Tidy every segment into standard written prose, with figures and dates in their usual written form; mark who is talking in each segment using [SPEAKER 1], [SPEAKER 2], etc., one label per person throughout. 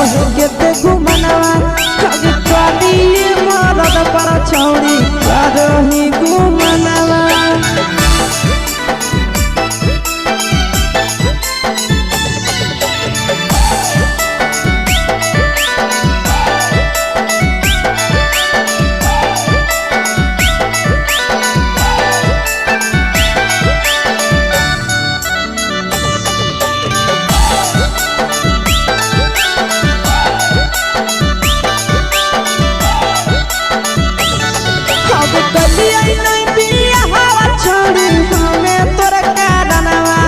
[SPEAKER 1] करो केते गुमनवा अगे करी मरद पर छौड़ी करो ही गुमनवा। अब कलिया नहीं बिया हवा छोड़ी हमें तोर कारणवा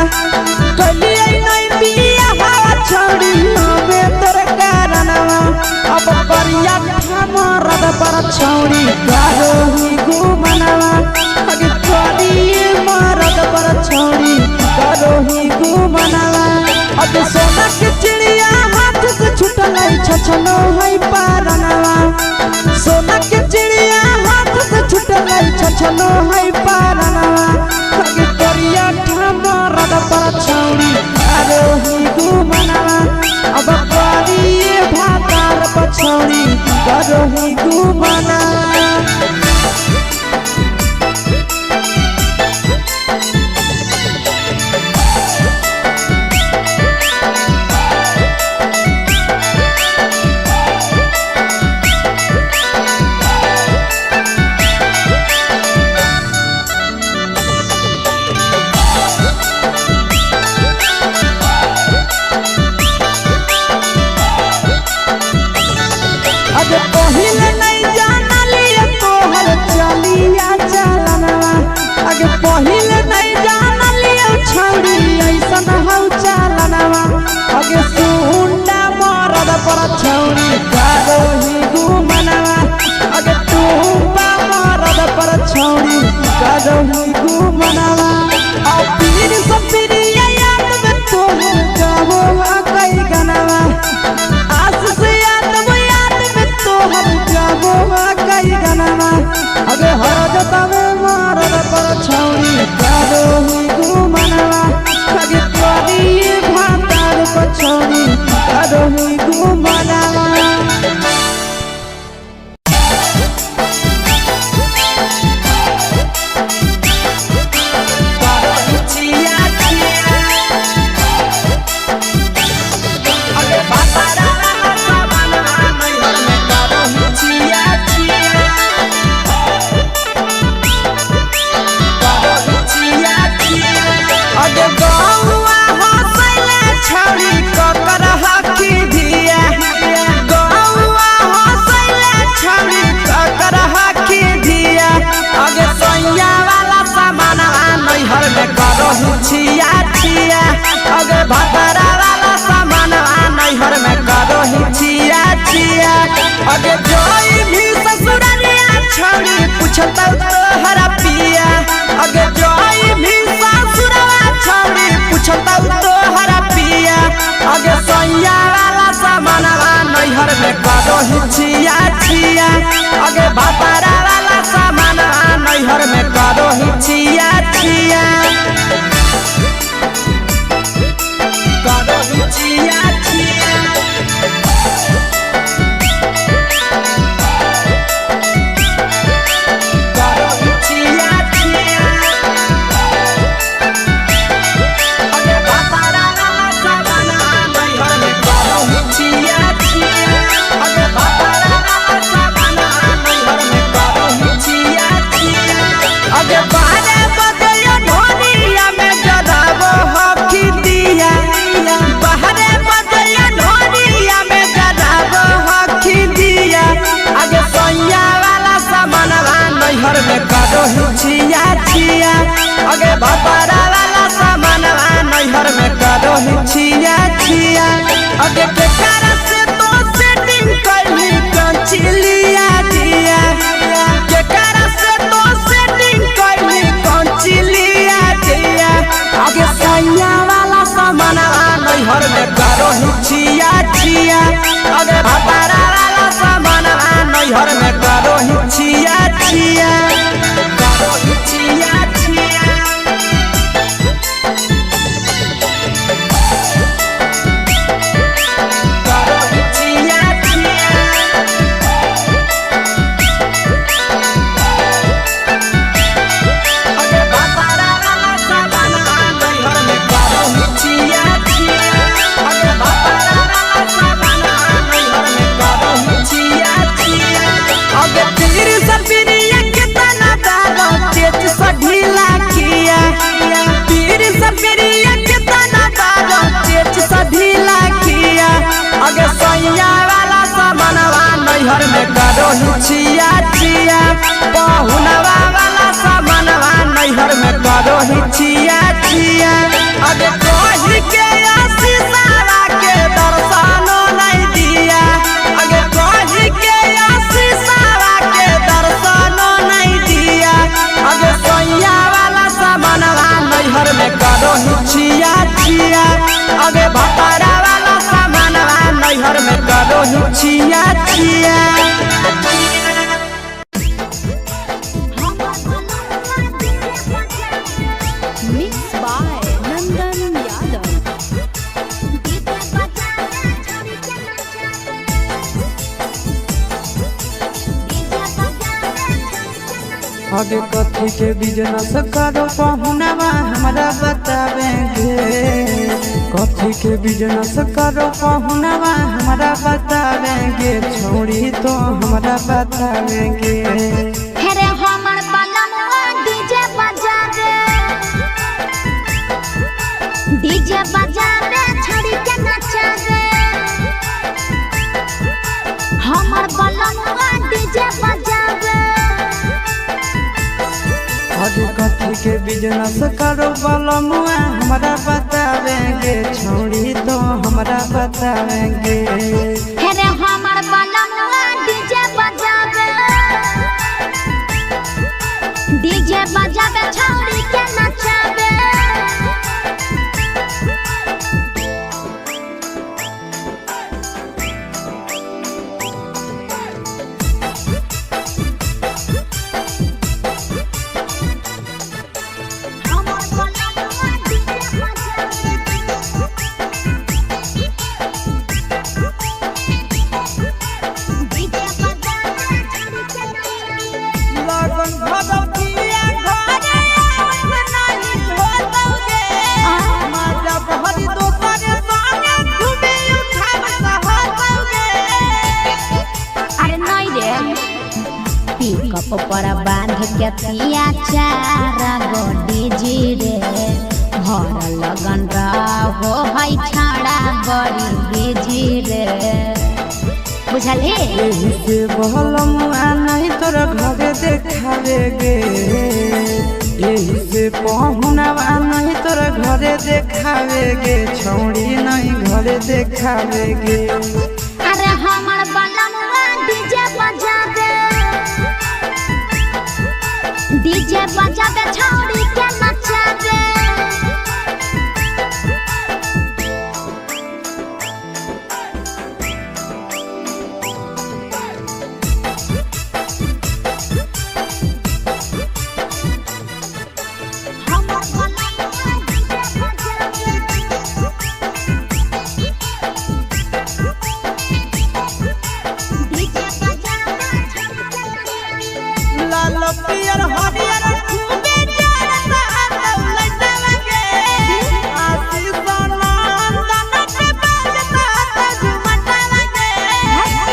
[SPEAKER 1] कलिया नहीं बिया हवा छोड़ी हमें तोर कारणवा अब करिया मरद पर छोड़ी करो ही गुमनवा अगे करिए मरद पर छोड़ी करो ही गुमनवा। अब सोना के चिड़िया हाथ से छुटल छछनो है पारनवा सोना के चिड़िया हाथ से छुटल छछनो है पारनवा अगे करिया मरद पर छौड़ी करो ही गुमनवा अब करिए भातार पर छौड़ी करो ही गुमनवा। अब पहिले नहीं जानलिए तोहर चलिया चलनवा अगे पहिले नहीं जानलिए छौड़ी ऐसन हौ चलनवा अगे सुंडा मरद पर छौड़ी करो ही गुमनवा अगे टूपा मरद पर छौड़ी करो ही गुमनवा। आ पीर सपिरिया याद में तोहर गावो कई गनवा आस से याद वो याद में तोहर गावो कई गनवा अगे हर जतावे मरद पर छौड़ी करो ही गुमनवा अगे करिए भातार पर छौड़ी करो ही गुमनवा।
[SPEAKER 2] अगे गौआ हंसैले छौड़ी ककर हकी धिया गौआ हंसैले छौड़ी ककर हकी धिया अगे सैया वाला सामानवा नैहर में करहु छिया छिया अगे भतरा वाला सामानवा नैहर में करहु छिया छिया अगे जोई भी ससुररिया छौड़ी पूछतौ तोहरा पिया अगे जोई भी ससुरवा छौड़ी पूछतौ तोहरा पिया अगे सैया वाला सामानवा नैहर में करहु छिया छिया अगे भतरा वाला सामानवा नैहर में करहु छिया छिया करहु छिया छिया करहु छिया छिया अगे भतरा वाला सामानवा नैहर में करहु छिया छिया अगे भतरा वाला सामानवा नैहर में करहु छिया छिया अगे बारे बजयो ढोलिया में जराबो हकी दिया बाहरे बजयो ढोलिया में जराबो हकी दिया अगे सैया वाला सामानवा नैहर में करहु छिया छिया अगे भतरा वाला सामानवा नैहर में करहु छिया छिया अगे केकरा से तो सेटिंग कैली कंचिलिया दिया केकरा से तो सेटिंग कैली कंचिलिया दिया अगे सैया वाला सामानवा नैहर में करहु छिया छिया अगे भतरा वाला सामानवा नैहर में करहु छिया छिया करहु छिया छिया
[SPEAKER 1] नैहर में करो ही छिया छिया। पहुनवा वाला सामानवा नैहर में करो ही छिया छिया। अरे कही के आशीषावा के दर्शनो नहीं दिया। अरे कही के आशीषावा के दर्शनो नहीं दिया। अरे सैया वाला सामानवा नैहर में करो ही छिया छिया। अरे भतारा वाला सामानवा नैहर में करो ही छिया छिया।
[SPEAKER 3] Mix by Nandan Yadav.
[SPEAKER 1] अबे कथी के बिजनेस करो पहुनवा हमरा बतावेंगे। कथी के बिजनेस करो पहुनवा हमरा बतावेंगे। छोड़ी तो हमरा बतावेंगे।
[SPEAKER 4] हेरे हमर बलमुआ डीजे बजावे, डीजे बजावे छड़ी के नचावे। हमर बलमुआ डीजे बजावे।
[SPEAKER 1] अबे कथी के बिजनेस करो बलमुआ हमरा बतावेंगे। छोड़ी तो हमरा बतावेंगे।
[SPEAKER 4] हेरे हमर बलमुआ डीजे बजावे, डीजे बजावे छड़ी के नचावे। हमर बलमुआ डीजे बजावे। डीजे बजावे छड़ी के नचावे।
[SPEAKER 1] लगन भगवतिया घरे आवत नाही होतौगे। माता बहरी दोसर संगे घूमे उठावत होतौगे।
[SPEAKER 4] अरे नहीं रे, पिकअप पर बांध के पिया चार गो डीजे रे। भर लगन रहो है छाड़ा बड़ी बिजी रे, बुझलही।
[SPEAKER 1] एही से बहलमुआ नहीं तोर घरे देखावे गे। एही से पहुनवा नहीं तोर घरे देखावे गे। छौड़ी नहीं घरे देखावे गे।
[SPEAKER 4] अरे हमर बलमुआ डीजे बजावे, डीजे बजावे छौड़ी के नचावे। हमर बलमुआ डीजे बजावे। डीजे बजावे छौड़ी के नचावे।
[SPEAKER 1] लाल पियर हरियर खूबे जरता दौलतवा गे। आशीष नंदन के बाजता झुमटवा गे।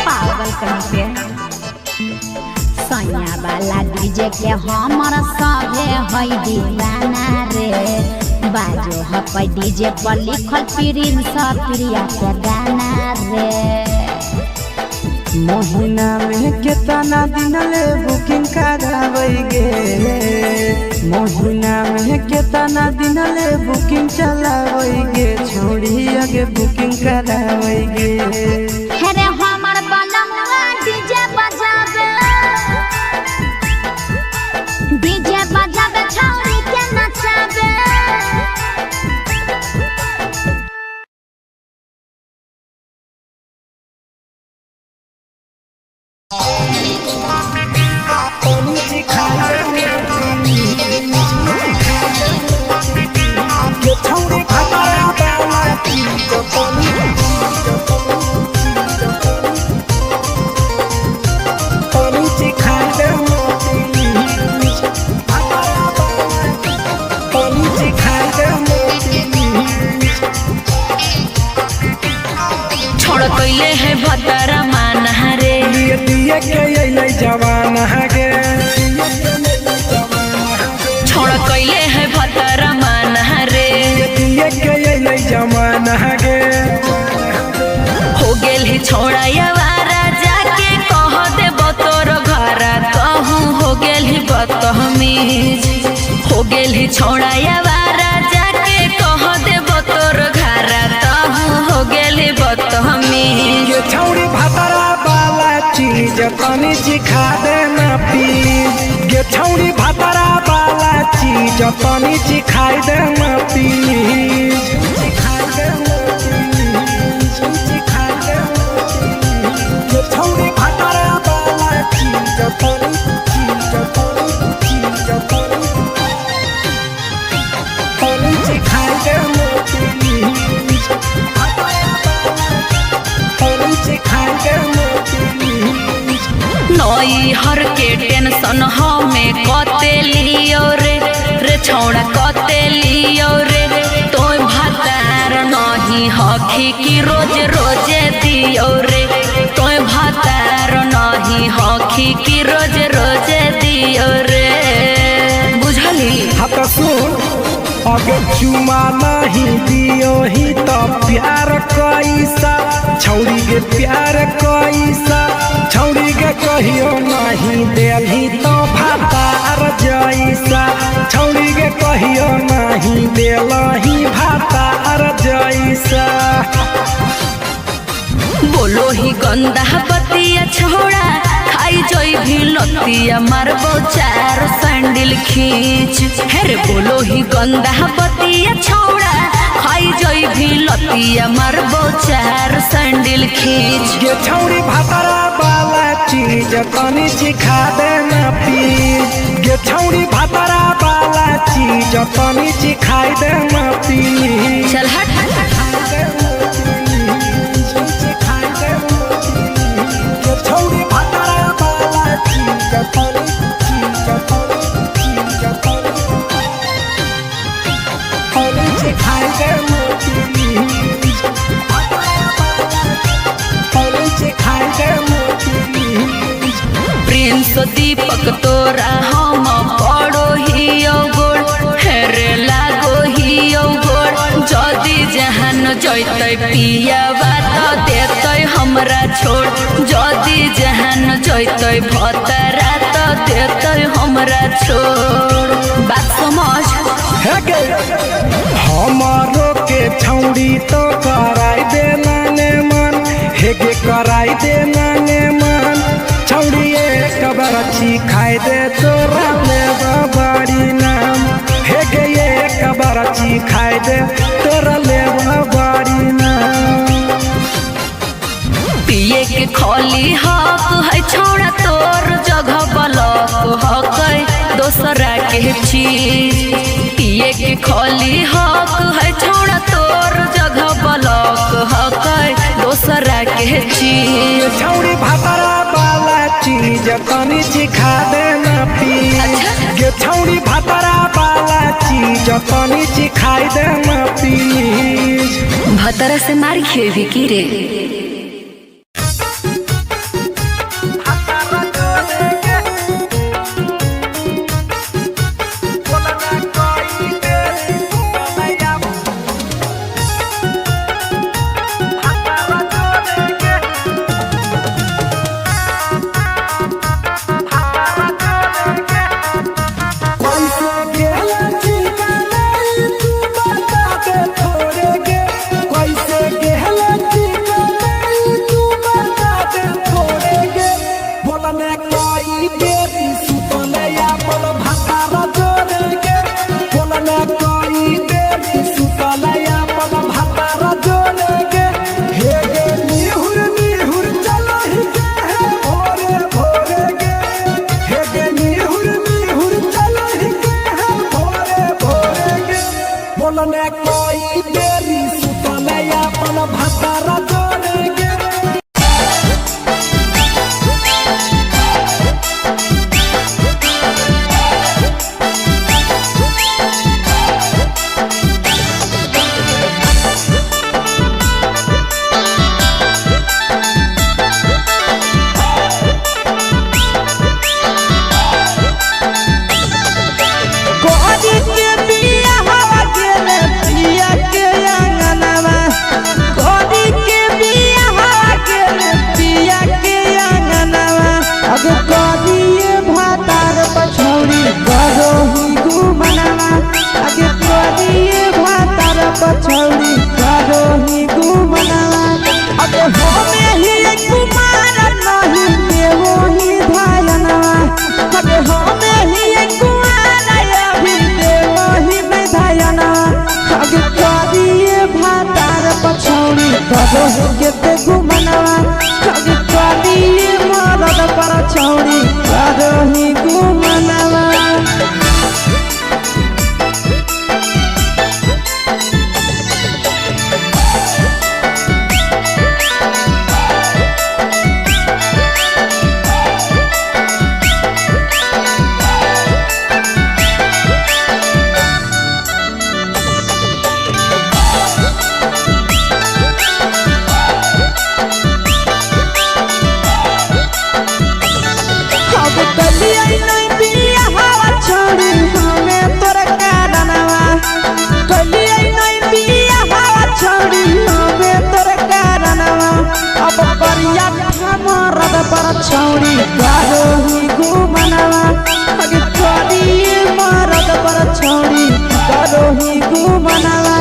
[SPEAKER 4] पागल कहीं पे सैया वाला डीजे के हमर सभे है दीवाना रे। बाजो हपै डीजे पर लिखल प्रिंस प्रिया के गाना रे।
[SPEAKER 1] महीना में केतना दिन ले बुकिंग कराबै गे। महीना में केतना दिन ले बुकिंग चलाबै गे। छोड़ी आगे बुकिंग कराबै गे।
[SPEAKER 4] हेरे हमर बलमुआ डीजे बजावे, डीजे बजावे छौड़ी के नचावे।
[SPEAKER 5] छोड़ कैले है भतरा माना रे।
[SPEAKER 6] दिए दिए के अइलै जवान गे।
[SPEAKER 5] छोड़ कैले है भतरा माना रे।
[SPEAKER 6] दिए के अइलै जवान गे।
[SPEAKER 5] हो गेल है छोड़ा यारा जाके कह छोड़ाया वारा जाके कह देबो तोर घारा तहु हो गेली बदतमीज।
[SPEAKER 6] ये छौड़ी भातरा वाला चीज तनी चिखा देना प्लीज। ये छौड़ी भातरा वाला चीज तनी चिखाई देना प्लीज। चिखाई देना प्लीज, चिखाई देना प्लीज। ये छौड़ी भातरा वाला चीज तनी चीज तनी चीज तनी तनी चिखाई देना प्लीज। तनी चिखाई देना प्लीज।
[SPEAKER 5] नई हर के टेंशन हमें कते लियो रे, रे छौड़ा कते लियो रे। तोय भातार नहीं हखी की रोज रोजे दियो रे, तोय भातार नहीं हखी की रोज रोजे दियो रे। बुझली?
[SPEAKER 6] हाँ तो सुन, अगर चुमा नहीं दियो ही तो प्यार कैसा छौड़ी के प्यार कैसा छौड़ी के कहियो नहीं देलही तो भातार जैसा छौड़ी के कहियो नहीं देलही भातार जैसा।
[SPEAKER 5] बोलो ही गंदा बतिया छोड़ा खाई जोई भी लतिया मारबो चार सैंडल खींच। हेरे बोलो ही गंदा बतिया छोड़ा खाई जोई भी लतिया मारबो चार सैंडल खींच।
[SPEAKER 6] ये छौड़ी भातरा वाला चीज तनी चिखा देना प्लीज। ये छौड़ी भातरा वाला चीज तनी चिखाई देना प्लीज।
[SPEAKER 5] चल हट।
[SPEAKER 6] ये छौड़ी भातरा वाला चीज तनी चीज तनी चीज तनी तनी चिखाई देना प्लीज। तनी चिखाई देना प्लीज।
[SPEAKER 5] प्रिंस दीपक तोरा हम पड़ो हियो गोड़, हेरे लागो हियो गोड़। जदि जहान जैतै पियावा त देतै हमरा छोड़, जदि जहान जैतै भतरा त देतै हमरा छोड़। बात समझ।
[SPEAKER 6] हे गे हमारो के छौड़ी तो कराई देना ने मन, हे गे कराई देना ने मन। छौड़ी एक बरछी खाई दे तोरा ले बाड़ी नाम, हे गे एक बरछी खाई दे तोरा ले बाड़ी नाम।
[SPEAKER 5] पिए के खोली हक है छोड़ा तोर जगह बलक हक है दोसरा के चीज। पिए के खोली हक है छोड़ा तोर जगह बलक हक है दोसरा के चीज।
[SPEAKER 6] ये छौड़ी भातरा वाला चीज तनी चिखा देना प्लीज। ये छौड़ी भातरा वाला चीज तनी चिखाई देना प्लीज।
[SPEAKER 5] भतरा से मार खेबी की रे?
[SPEAKER 6] कैसे गेला ठिकाना तू बता दे थोड़े गे, कैसे गेला ठिकाना तू बता दे थोड़े गे। बोलने कोई बेरी सुतले अपन भातारा जोड़े गे, बोलने कोई बेरी सुतले अपन भातारा जोड़े गे। हे गे निहुर निहुर चलो ही गे हे भोरे भोरे गे, हे गे निहुर निहुर चलो ही गे हे भोरे भोरे गे। बोलने कोई बेरी सुतले अपन भातारा जोड़े गे।
[SPEAKER 1] छौरी करोही गुमनवा। अगे करिए मरद पर छौरी करोही गुमनवा।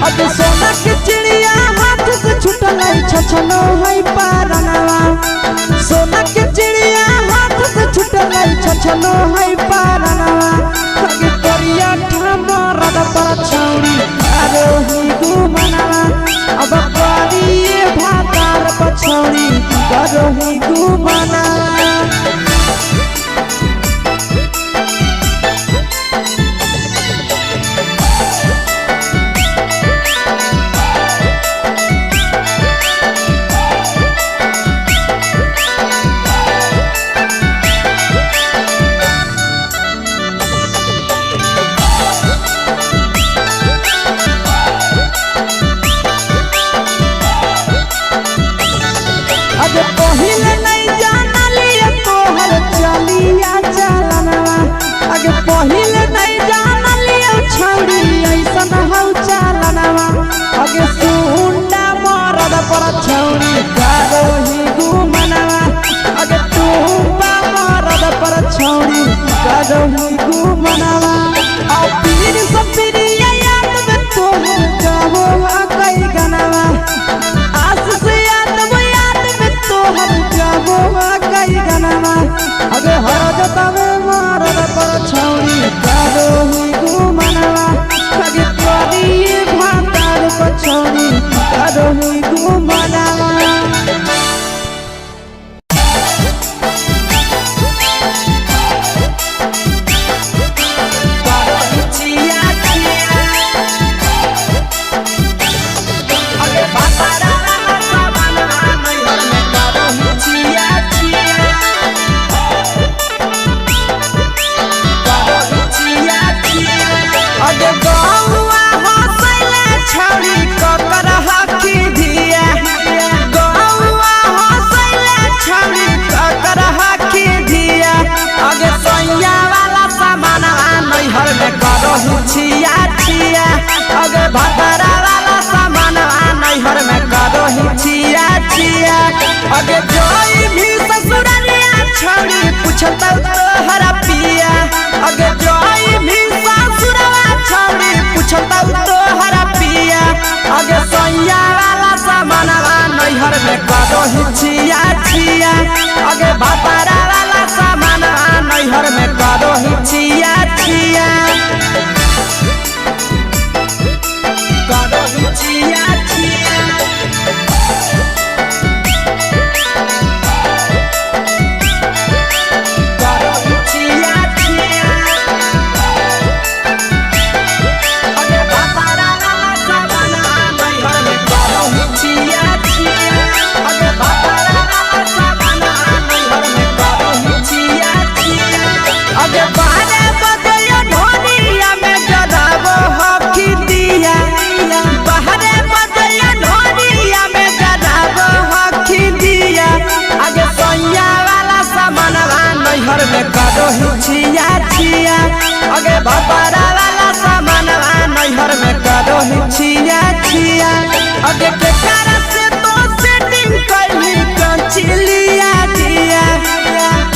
[SPEAKER 1] अगे सोना के चिड़िया हाथ से छुटल छछनो है पारनवा। सोना के चिड़िया हाथ से छुटल छछनो है पारनवा। अगे करिया मरद पर छौरी करोही गुमनवा। अब करिए भातार पर छौरी करोही गुमनवा। अगे पहिले नहीं जानलिए तोहर चलिया चलनवा। अगे पहिले नहीं जानलिए छौरी ऐसन हौ चलनवा। अगे सुंडा मरद पर छौरी करोही गुमनवा। अगे टूपा मरद पर छौरी करोही गुमनवा। आ पीर सपिरिया याद में तोहर गावो कई गनवा। आस से याद में याद में तोहर गावो कई गनवा। अगे हर जतावे मरद पर छौरी करोही गुमनवा। अगे करिए भातार पर छौरी करोही गुमनवा।
[SPEAKER 2] करोही छिया छिया। अगे भातारा वाला सामानवा नैहर में करोही छिया छिया। करोही छिया छिया। अगे गौआ हँसैले छौरी ककर हकी धिया। गौआ हँसैले छौरी ककर हकी धिया। अगे सैया वाला सामानवा नैहर में करोही छिया छिया। अगे भतरा वाला सामानवा नैहर में करोही छिया छिया। अगे जोई भी ससुररिया छौरी पुछतौ तोहरा पिया। अगे जोई भी ससुरवा छौरी पुछतौ तोहरा पिया। अगे सैया वाला सामानवा नैहर में करोही छिया छिया। अगे भतरा वाला सामानवा नैहर में करोही छिया छिया। करोही छिया छिया। करोही छिया छिया। अगे भातारा वाला सामानवा नैहर में करोही छिया छिया। अगे भातारा वाला सामानवा नैहर में करोही छिया छिया। अगे बारे बजैया ढोलिया में जराबो हकी दिया। बाहरे बजैया ढोलिया में जराबो हकी दिया। अगे सैया वाला सामानवा नैहर में करोही छिया छिया। अगे भतरा वाला सामानवा नैहर में करोही छिया छिया। अगे केकरा से तो सेटिंग कैली कंचिलिया दिया।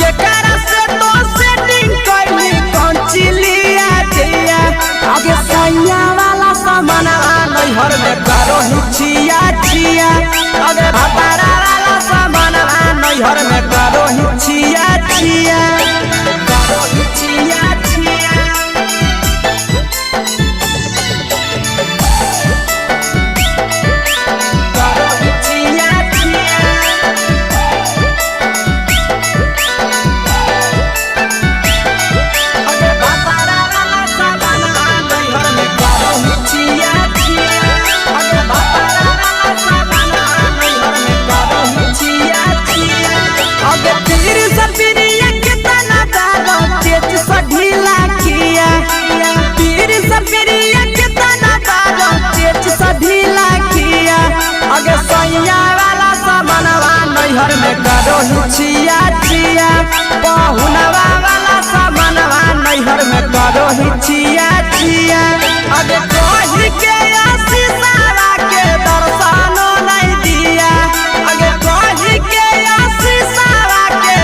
[SPEAKER 2] केकरा से तो सेटिंग कैली कंचिलिया दिया। अगे सैया वाला सामानवा नैहर में करोही छिया छिया। अगे भतरा वाला सामानवा नैहर में करोही छिया छिया। करोही छिया छिया। करोही छिया छिया। अगे भातारा वाला सामानवा नैहर में करोही छिया छिया। अगे भातारा वाला सामानवा नैहर में करोही छिया छिया। अगे पीर सपिरिया के तना दारो चेच स ढीला किया। पीर सपिरिया के तना दारो चेच स ढीला किया। अगे सैया वाला सामानवा नैहर में करोही छिया छिया। पहुनवा वाला सामानवा नैहर में करोही छिया छिया। अगे कही के आशीषावा के दर्शनो नहीं दिया। अगे कही के आशीषावा के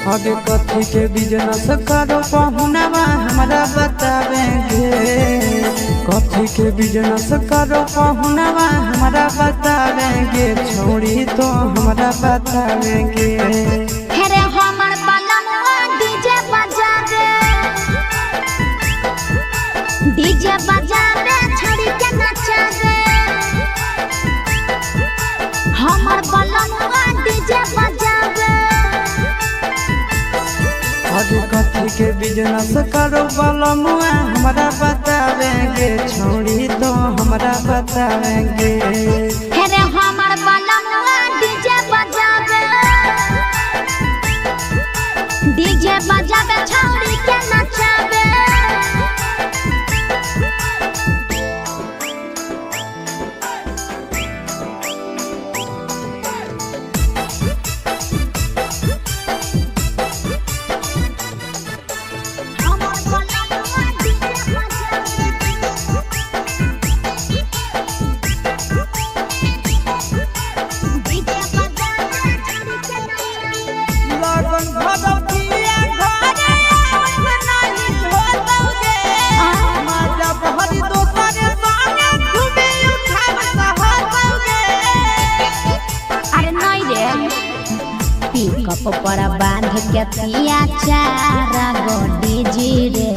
[SPEAKER 1] आगे कथी के बिजनेस करो पहुनावा हमरा बतावेंगे। कथी के बिजनेस करो पहुनावा हमरा बतावेंगे, छोड़ी तो हमरा बतावेंगे।
[SPEAKER 4] हेरे हमर बलमुआ डीजे बजावे, डीजे बजावे छड़ी के नचावे। हमर बलमुआ डीजे बजावे।
[SPEAKER 1] आगे कथी के बिजनेस करो बलमुआ हमरा बतावेंगे, छोड़ी तो हमरा बतावेंगे।
[SPEAKER 4] हेरे हमर बलमुआ डीजे बजावे, डीजे बजावे छौड़ी के नचावे। हमर बलमुआ डीजे बजावे। डीजे बजावे छौड़ी के नचावे।
[SPEAKER 1] लगन भगवतिया घरे आवत नाही होतौगे, माजा बहरी दोसर संगे घूमे उठाव सहतौगे।
[SPEAKER 4] अरे नहीं रे, पिकअप पर बांध के पिया चार गो डीजे रे,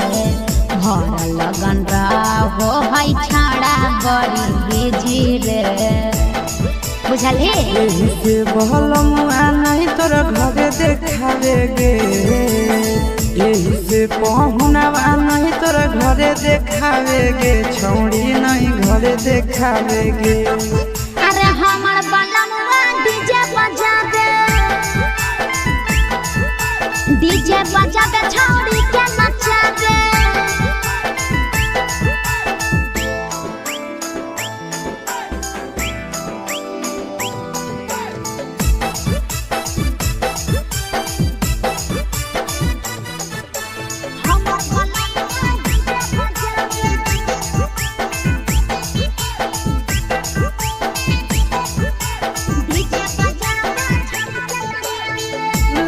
[SPEAKER 4] भर लगन रहो है छाड़ा बड़ी बिजी रे, बुझलही।
[SPEAKER 1] एही से बहलमुआ नहीं तोर घरे देखावेगे, एही से पहुनावा नहीं तोर घरे देखावेगे, छौड़ी नहीं घरे देखावेगे।
[SPEAKER 4] अरे हमर बलमुआ डीजे बजावे, डीजे बजावे छौड़ी के नचावे। हमर बलमुआ डीजे बजावे। डीजे बजावे छौड़ी के नचावे।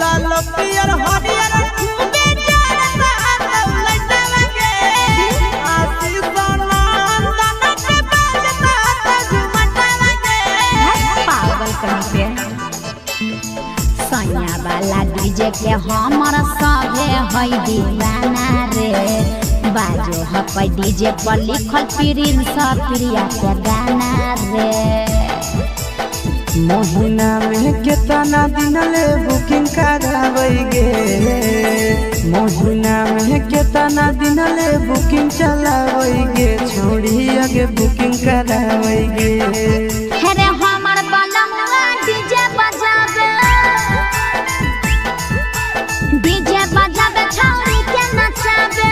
[SPEAKER 1] लाल पियर हरियर खूबे जरता लौलैतावे, आशीष नंदन के बाजता झुमटावे।
[SPEAKER 4] पागल कहीं पे सैया वाला डीजे के हमर सभे है दीवाना रे, बाजो हपै डीजे पर लिखल प्रिंस प्रिया के गाना रे।
[SPEAKER 1] महीना में केतना दिन ले बुकिंग कराबैगे, महीना में केतना दिन ले बुकिंग चलाबैगे, छोड़ी आगे बुकिंग कराबैगे।
[SPEAKER 4] हेरे हमर बलमुआ डीजे बजावे, डीजे बजावे छौड़ी के नचावे।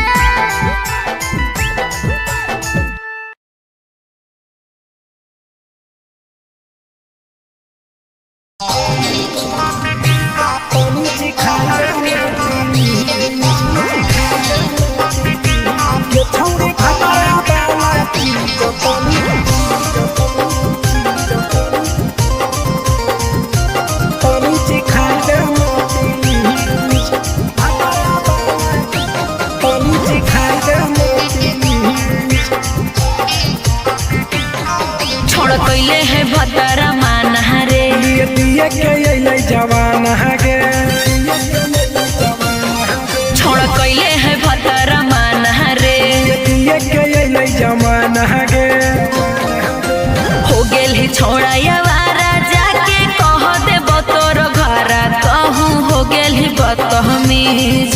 [SPEAKER 6] ये छौड़ी भातारा वाला चीज तनी तनी चिखा दे मोती भातारा वाला तनी चिखा दे मोती।
[SPEAKER 5] छोड़ कैले है भतरा माना रे,
[SPEAKER 6] लिए दिए के अइलै जवाना गे,
[SPEAKER 5] छोड़ कैले है भतरा माना रे,
[SPEAKER 6] लिए के अइलै जवाना गे।
[SPEAKER 5] हो गेल ही छोड़ा यावारा जाके कह दे तोर घरा कहूँ, हो गेल ही बदतमीज,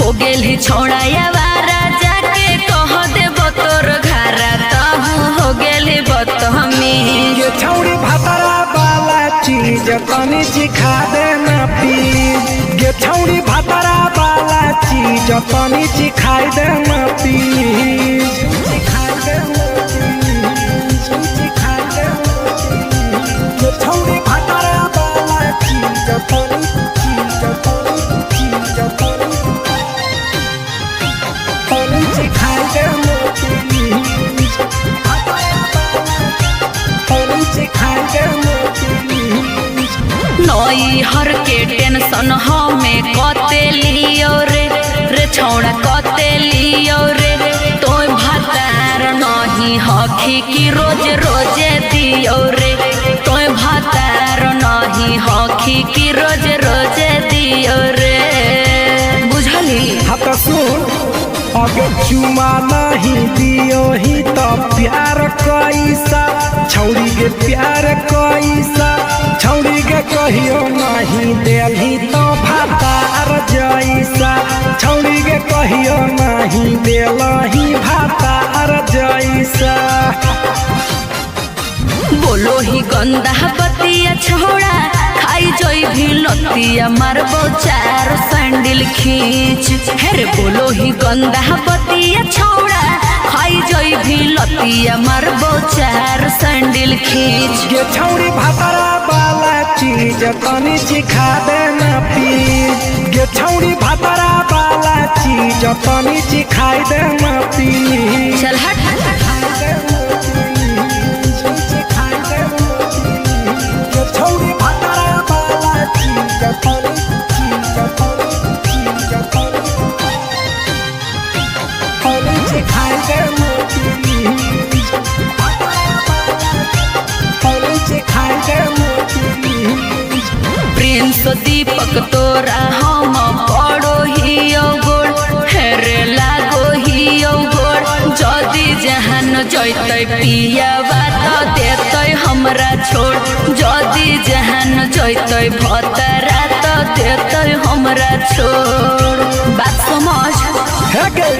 [SPEAKER 5] हो गेल ही छोड़ा यावारा जाके कह दे तोर घरा कहूँ, हो गेल ही बदतमीज।
[SPEAKER 6] ये छौड़ी भातारा वाला चीज तनी चिखा दे ना प्लीज, ये छौड़ी भातारा वाला चीज तनी चिखाई दे ना प्लीज, चिखाई दे ना प्लीज, चिखाई दे ना प्लीज। ये छौड़ी भातारा वाला चीज तनी चीज तनी चीज तनी तनी चिखाई दे ना प्लीज, तनी चिखाई दे ना प्लीज।
[SPEAKER 5] नई नई हर के टेंशन हमें कते लियो रे, रे छौड़ा कते लियो रे। तोय भातार नहीं हखी की रोज रोजे दियो रे, तोय भातार नहीं हखी की रोज रोजे दियो रे। बुझली?
[SPEAKER 6] हाँ तो सुन, अगर चुमा नहीं दियो ही तो प्यार कैसा, छौड़ी के प्यार कैसा, छौड़ी के कहियो नहीं देलही तो भातार जैसा, छौड़ी के कहियो नहीं देलही भातार जैसा।
[SPEAKER 5] बोलो ही गंदा बतिया छोड़ा, खाई जोई भी लतिया मारबो चार सैंडल खींच। हेरे बोलो ही गंदा बतिया छोड़ा, खाई जोई भी लतिया मारबो चार सैंडल खींच।
[SPEAKER 6] ये छौड़ी भातारा वाला चीज तनी सिखा देना प्लीज, ये छौड़ी भातारा वाला चीज तनी सिखाई देना प्लीज।
[SPEAKER 5] चल हट।
[SPEAKER 6] ये छौड़ी भातारा वाला चीज तनी चीज तनी चीज तनी तनी सिखाई देना प्लीज, तनी सिखाई देना प्लीज।
[SPEAKER 5] प्रिंस दीपक तोरा हम पड़ो ही गोड़, हेरे लागो ही गोड़। जदि जहान जैतै पियावा त देतै हमरा छोड़, जदि जहान जैतै भतरा त देतै हमरा छोड़। बात समझ।
[SPEAKER 6] हे गे,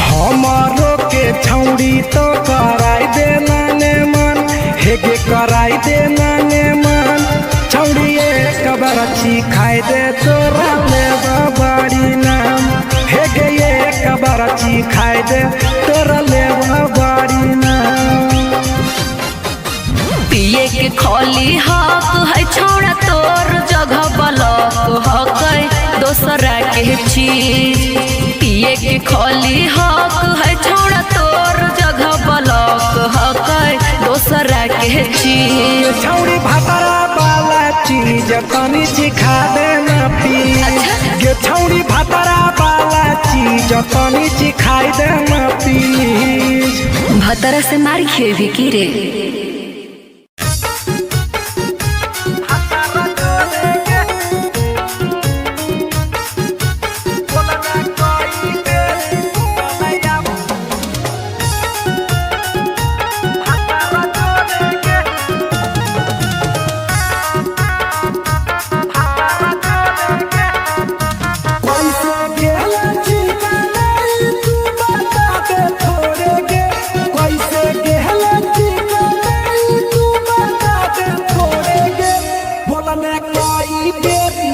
[SPEAKER 6] हमारो के छौड़ी तो कराई देना ने मन, हे गे कराई देना ने मन, छौड़ी एक बार खाई दे तोरा ले बाड़ी नाम, हे गे एक बार खाई दे तोरा ले बाड़ी नाम।
[SPEAKER 5] पिए के खोली हक है छोड़ा, तोर जगह बलक हक है दोसरा के चीज। पिए के खोली हक है छोड़ा, तोर जगह बलक हक है दोसरा के चीज।
[SPEAKER 6] छौड़ी भातारा वाला चीज तनी सिखा देना प्लीज, ये छौड़ी भातारा वाला चीज तनी सिखाई देना प्लीज।
[SPEAKER 5] भतरा से मार खेबी की रे?
[SPEAKER 6] कैसे गेला ठिकाना तू बता दे थोड़े गे, कैसे गेला ठिकाना तू बता दे थोड़े गे, बोलने कोई बेरी